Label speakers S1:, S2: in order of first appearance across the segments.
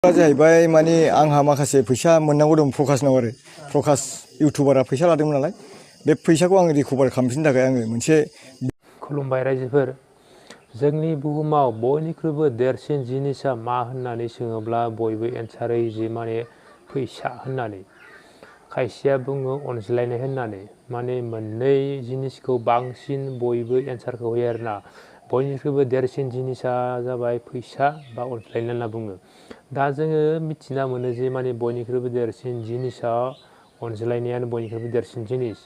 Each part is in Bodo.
S1: जाहैबाय माने आंहा माखासे फैसा मोननांगौ दं प्रकाशनाव आरो प्रकाश इउटुबारा फैसा लादोंमोन नालाय बे फैसाखौ आङो रिकभार खालामफिननो थाखाय आङो मोनसे
S2: खुलुमबाय रायजोफोर जोंनि बुहुमाव बयनिख्रुइबो देरसिन जिनिसा मा होननानै सोङोब्ला बयबो एन्सार होयो जे माने फैसा होननानै खायसेया बुङो अनज्लायनाय होननानै माने मोननै जिनिसखौ बांसिन बयबो एन्सारखौ होयो आरोना बयनिख्रुइबो देरसिन जिनिसा जाबाय फैसा बा अनज्लायनाय होनना बुङो दा जोङो मिथिना मोनो जे माने बयनिख्रुइबो देरसिन जिनिसा अनज्लायनायानो बयनिख्रुइबो देरसिन जिनिस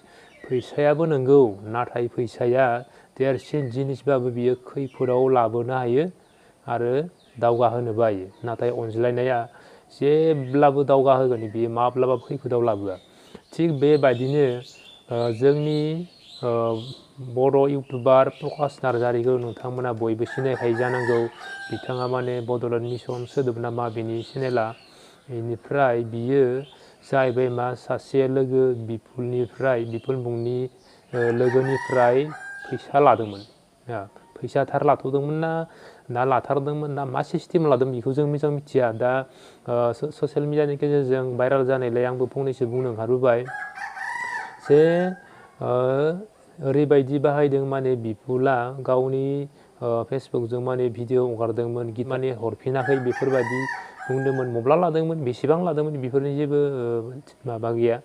S2: फैसायाबो नंगौ नाथाय फैसाया देरसिन जिनिसबाबो बियो खैफोदाव लाबोनो हायो आरो दावगाहोनोबो हायो नाथाय अनज्लायनाया जेब्लाबो दावगाहोगोन बियो माब्लाबाबो खैफोदाव लाबोआ थिग बेबायदिनो जोंनि बर' इउटुबार प्रकाश नार्जारिखौ नोंथांमोना बयबो सिनायखायो जानांगौ बिथाङा माने बड'लेण्ड मिसन सोदोबनामा बिनि चेनेला बेनिफ्राय बियो जाहैबाय मा सासे लोगो बिपुल मुंनि लोगोनिफ्राय फैसा लादोंमोन फैसा थार लाथ'दोंमोन ना लाथारदोंमोन ना मा सिस्टेम लादों बेखौ जों मोजां मिथिया दा ससियेल मिडियानि गेजेरजों भाइरेल जानायलाय आंबो फंनैसो बुंनो ओंखारबोबाय जे ओरैबायदि बाहायदों माने बिपुला गावनि फेसबुकजों माने भिडिअ हगारदोंमोन गित माने हरफिनाखै बेफोरबायदि बुंदोंमोन मब्ला लादोंमोन बेसेबां लादोंमोन बेफोरनि जेबो माबा गैया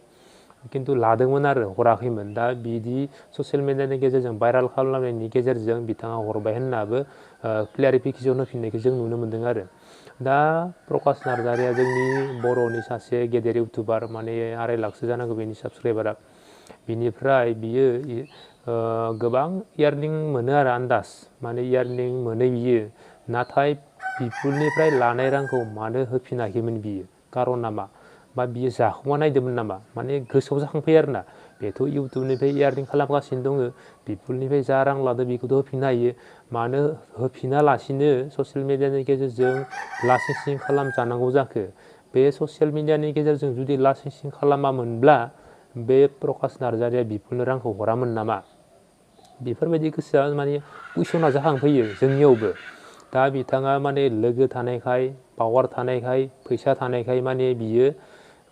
S2: किन्तु लादोंमोन आरो हराखैमोन दा बिदि ससियेल मिडियानि गेजेरजों भाइरेल खालामनायनि गेजेरजों बिथाङा हरबाय होननाबो क्लियारिफिकेसन होफिननायखौ जों नुनो मोन्दों आरो दा प्रकाश नार्जारिया जोंनि बर'नि सासे गेदेर इउटुबार माने 2.5 लाखसो जानांगौ बेनि साबस्क्राइबारा बिनिफ्राय बियो गोबां यार्निं मोनो आरो आन्दाज माने यार्निं मोनो बियो नाथाय बिपुलनिफ्राय लानाय रांखौ मानो होफिनाखैमोन बियो कारना मा बा बियो जाखुमा नायदोंमोन नामा माने गोसोआव जाखांफैयो आरोना बेथ' इउटुबनिफ्राय यार्निं खालामगासिनो दङ बिपुलनिफ्राय जा रां लादो बेखौथ' होफिननो हायो मानो होफिना लासिनो ससियेल मिडियानि गेजेरजों लासिंसिं खालामजानांगौ जाखो बे ससियेल मिडियानि गेजेरजों जुदि लासिंसिं खालामामोनब्ला बे प्रकाश नार्जारिया बिपुलनो रांखौ हरामोन नामा बेफोरबायदि गोसोआ माने कुइसना जाखांफैयो जोंनियावबो दा बिथाङा माने लोगो थानायखाय पावार थानायखाय फैसा थानायखाय माने बियो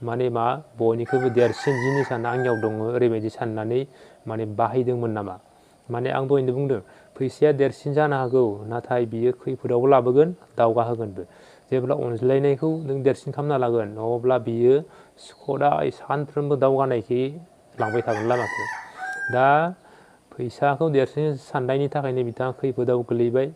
S2: माने मा बयनिख्रुइबो देरसिन जिनिसानो आंनियाव दङ ओरैबायदि साननानै माने बाहायदोंमोन नामा माने आं दहायनो बुंदों फैसाया देरसिन जानो हागौ नाथाय बियो खैफोदावबो लाबोगोन दावगाहोगोनबो जेब्ला अनज्लायनायखौ नों देरसिन खालामना लागोन अब्ला बियो हदाय सानफ्रोमबो दावगानायखै लांबाय थागोन लामाखौ दा फैसाखौ देरसिन साननायनि थाखायनो बिथाङा खैफोदाव गोलैबाय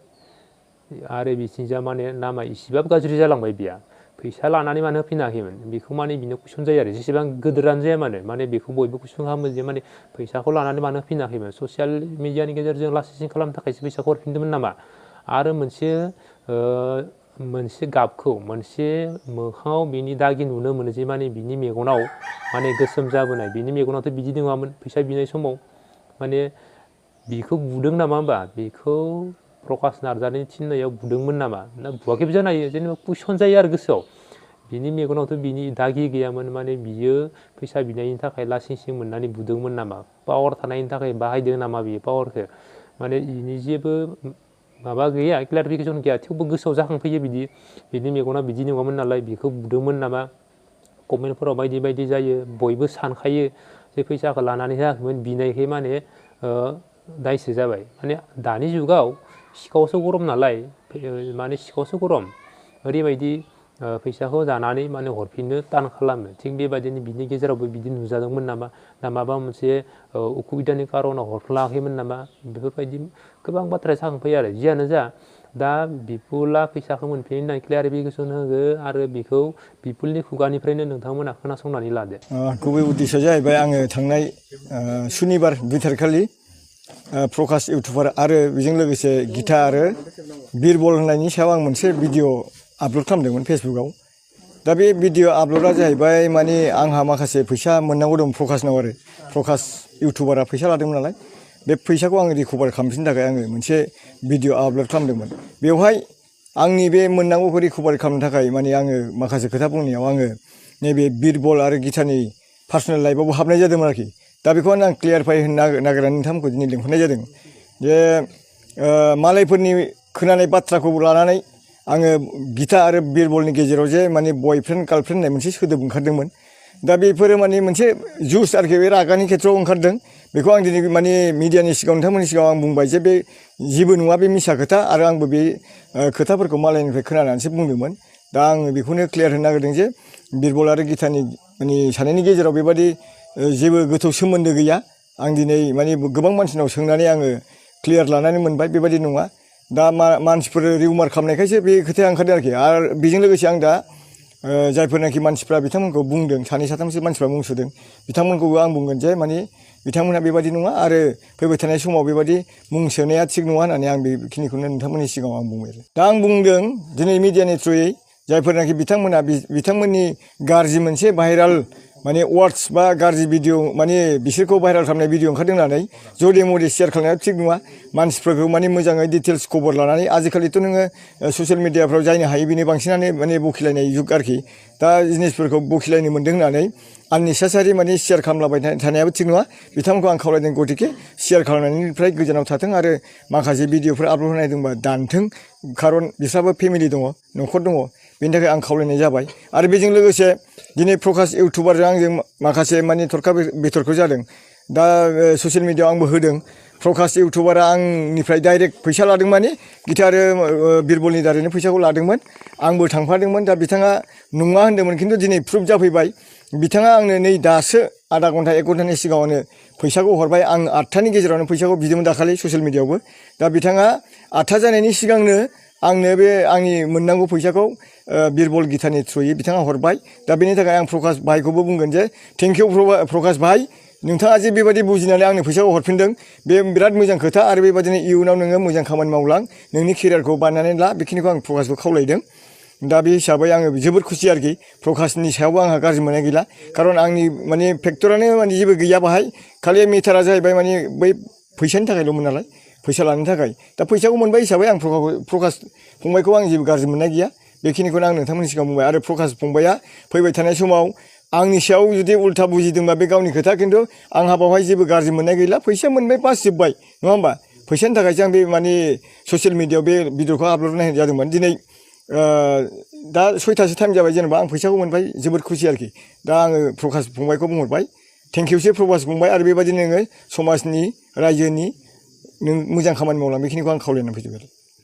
S2: आरो बिथिंजा माने नामा इसेबाबो गाज्रि जालांबाय बिया फैसा लानानै मानो होफिनाखैमोन बेखौ माने बिनो कुइसन जायो आरो जेसेबां गोदोरानो जाया माने बेखौ बयबो कुइसन खालामो जे माने फैसाखौ लानानै मानो होफिनाखैमोन ससियेल मिडियानि गेजेरजों लासिंसिं खालामनो थाखायसो फैसाखौ हरफिनदोंमोन नामा आरो मोनसे गाबखौ मोनसे मोखाङाव बिनि दागि नुनो मोनो जे माने बिनि मेगनाव माने गोसोम जाबोनाय बिनि मेगनावथ' बिदि नङामोन फैसा बिनाय समाव माने बिखौ बुदों नामा होमबा बेखौ प्रकाश नार्जारिनि थिननायाव बुदोंमोन नामा ना बुवाखैबो जानो हायो जेनेबा कुइसन जायो आरो गोसोआव बिनि मेगनावथ' बिनि दागि गैयामोन माने बियो फैसा बिनायनि थाखाय लासिंसिं मोननानै बुदोंमोन नामा पावार थानायनि थाखाय बाहायदों नामा बियो पावारखौ माने बिनि जेबो माबा गैया क्लियारिफिकेसन गैया थेवबो गोसोआव जाखांफैयो बिनि मेगना बिदि नङामोन नालाय बेखौ बुदोंमोन नामा कमेन्टफोराव बायदि बायदि जायो बयबो सानखायो जे फैसाखौ लानानै होआखैमोन बिनायखाय माने दायसो जाबाय माने दानि जुगाव सिखावसो गरम नालाय माने सिखावसो गरम ओरैबायदि फैसाखौ जानानै माने हरफिननो तान खालामो थिग बेबायदिनो बिनि गेजेरावबो बिदि नुजादोंमोन नामा ना माबा मोनसे उसुबिदानि कारनाव हरफ्लाङाखैमोन नामा बेफोरबायदि गोबां बाथ्रा जाखांफैयो आरो जियानो जा दा बिपुला फैसाखौ मोनफिनो होननानै क्लियारिफिकेसन होगो आरो बेखौ बिपुलनि खुगानिफ्रायनो नोंथांमोना खोनासंनानै लादो
S1: गुबै उद्देश्यआ जाहैबाय आङो थांनाय सुनिबार 2 तारिखखालि प्रकाश इउटुबार आरो बेजों लोगोसे गिता आरो बिरबल होननायनि सायाव आं मोनसे भिडिअ आपल'ड खालामदोंमोन फेसबुकाव दा बे भिडिअ आपल'डा जाहैबाय माने आंहा माखासे फैसा मोननांगौ दं प्रकाशनाव आरो प्रकाश इउटुबारा फैसा लादोंमोन नालाय बे फैसाखौ आङो रिकभार खालामफिननो थाखाय आङो मोनसे भिडिअ आपल'ड खालामदोंमोन बेवहाय आंनि बे मोननांगौखौ रिकभार खालामनो थाखाय माने आङो माखासे खोथा बुंनायाव आङो नैबे बिरबल आरो गितानि पार्सनेल लाइफआवबो हाबनाय जादोंमोन आरोखि दा बेखौनो आं क्लियारिफाइ होनो नागिरनानै नोंथांमोनखौ दिनै लिंहरनाय जादों जे मालायफोरनि खोनानाय बाथ्राखौ लानानै आङो गिता आरो बिरबलनि गेजेराव जे माने बयफ्रेन्ड गार्लफ्रेन्ड होननाय मोनसे सोदोब ओंखारदोंमोन दा बेफोरो माने मोनसे जुस आरोखि बे रागानि खेथ्रआव ओंखारदों बेखौ आं दिनै माने मिडियानि सिगाङाव नोंथांमोननि सिगाङाव आं बुंबाय जे बे जेबो नङा बे मिसा खोथा आरो आंबो बे खोथाफोरखौ मालायनिफ्राय खोनानानैसो बुंदोंमोन दा आङो बेखौनो क्लियार होनो नागिरदों जे बिरबल आरो गितानि माने सानैनि गेजेराव बेबादि जेबो गोथौ सोमोन्दो गैया आं दिनै माने गोबां मानसिनाव सोंनानै आङो क्लियार लानानै मोनबाय बेबादि नङा दा मानसिफोर रिउमार खालामनायखायसो बे खोथाया ओंखारदों आरोखि आरो बेजों लोगोसे आं दा जायफोरनाखि मानसिफ्रा बिथांमोनखौ बुंदों सानै साथामसो मानसिफ्रा मुं सुदों बिथांमोनखौबो आं बुंगोन जे माने बिथांमोनहा बेबादि नङा आरो फैबाय थानाय समाव बेबादि मुं सोनाया थिग नङा होननानै आं बेखिनिखौनो नोंथांमोननि सिगाङाव आं बुंबाय दा आं बुंदों दिनै मिडियानि थ्रुयै जायफोरनाखि बिथांमोना बिथांमोननि गाज्रि मोनसे भाइराल माने वार्डस बा गाज्रि भिडिअ माने बिसोरखौ भाइराल खालामनाय भिडिअ ओंखारदों होननानै जदे मदे शेयार खालामनाया थिग नङा मानसिफोरखौ माने मोजाङै डिटेल्स खबर लानानै आजिखालिथ' नोङो ससियेल मिडियाफ्राव जायनो हायो बेनि बांसिनानो माने बखिलायनाय जुग आरोखि दा जिनिसफोरखौ बखिलायनो मोन्दों होननानै आननेसेसारि माने शेयार खालामलाबाय थानायाबो थिग नङा बिथांमोनखौ आं खावलायदों गतिके शेयार खालामनायनिफ्राय गोजानाव थाथों आरो माखासे भिडिअफोर आपल'ड होनाय दंबा दानथों खारन बिस्राबो फेमिलि दङ न'खर दङ बेनि थाखाय आं खावलायनाय जाबाय आरो बेजों लोगोसे दिनै प्रकाश इउटुबारजों आंजों माखासे माने थरखा बिथरखौ जादों दा ससियेल मिडियाआव आंबो होदों प्रकाश इउटुबारा आंनिफ्राय डाइरेक्ट फैसा लादों माने गिता आरो बिरबलनि दारैनो फैसाखौ लादोंमोन आंबो थांफादोंमोन दा बिथाङा नङा होन्दोंमोन खिन्थु दिनै प्रुफ जाफैबाय बिथाङा आंनो नै दासो आधा घन्टा एक घन्टानि सिगाङावनो फैसाखौ हरबाय आं 8थानि गेजेरावनो फैसाखौ बिदोंमोन दाखालि ससियेल मिडियाआवबो दा बिथाङा 8था जानायनि सिगांनो आंनो बे आंनि मोननांगौ फैसाखौ बिरबल गितानि थ्रुयै बिथाङा हरबाय दा बेनि थाखाय आं प्रकाश भाइखौबो बुंगोन जे थेंक इउ प्रकाश भाइ नोंथाङा जे बेबायदि बुजिनानै आंनो फैसाखौ हरफिनदों बे बिराद मोजां खोथा आरो बेबायदिनो इयुनाव नोङो मोजां खामानि मावलां नोंनि केरियारखौ बानायनानै ला बेखिनिखौ आं प्रकाशखौ खावलायदों दा बे हिसाबै आङो जोबोद खुसि आरोखि प्रकाशनि सायावबो आंहा गाज्रि मोननाय गैला खारन आंनि माने फेक्टरानो माने जेबो गैया बाहाय खालि मेटारा जाहैबाय माने बै फैसानि थाखायल'मोन नालाय फैसा लानो थाखाय दा फैसाखौ मोनबाय हिसाबै आं प्रकाश फंबायखौ आं जेबो गाज्रि मोननाय गैया बेखिनिखौनो आं नोंथांमोननि सिगाङाव बुंबाय आरो प्रकाश फंबाया फैबाय थानाय समाव आंनि सायाव जुदि उल्था बुजिदोंबा बे गावनि खोथा खिन्थु आंहा बावहाय जेबो गाज्रि मोननाय गैला फैसा मोनबाय बास जोब्बाय नङा होमबा फैसानि थाखायसो आं बे माने ससियेल मिडियाआव बे भिडिअखौ आपल'ड होनाय जादोंमोन दिनै दा 6थासो टाइम जाबाय जेनेबा आं फैसाखौ मोनबाय जोबोद खुसि आरोखि दा आङो प्रकाश फंबायखौ बुंहरबाय थेंक इउसै प्रकाश फंबाय आरो बेबायदिनो नोङो समाजनि रायजोनि नों मोजां खामानि मावलां बेखिनिखौ आं खावलायनानै फैजोबबाय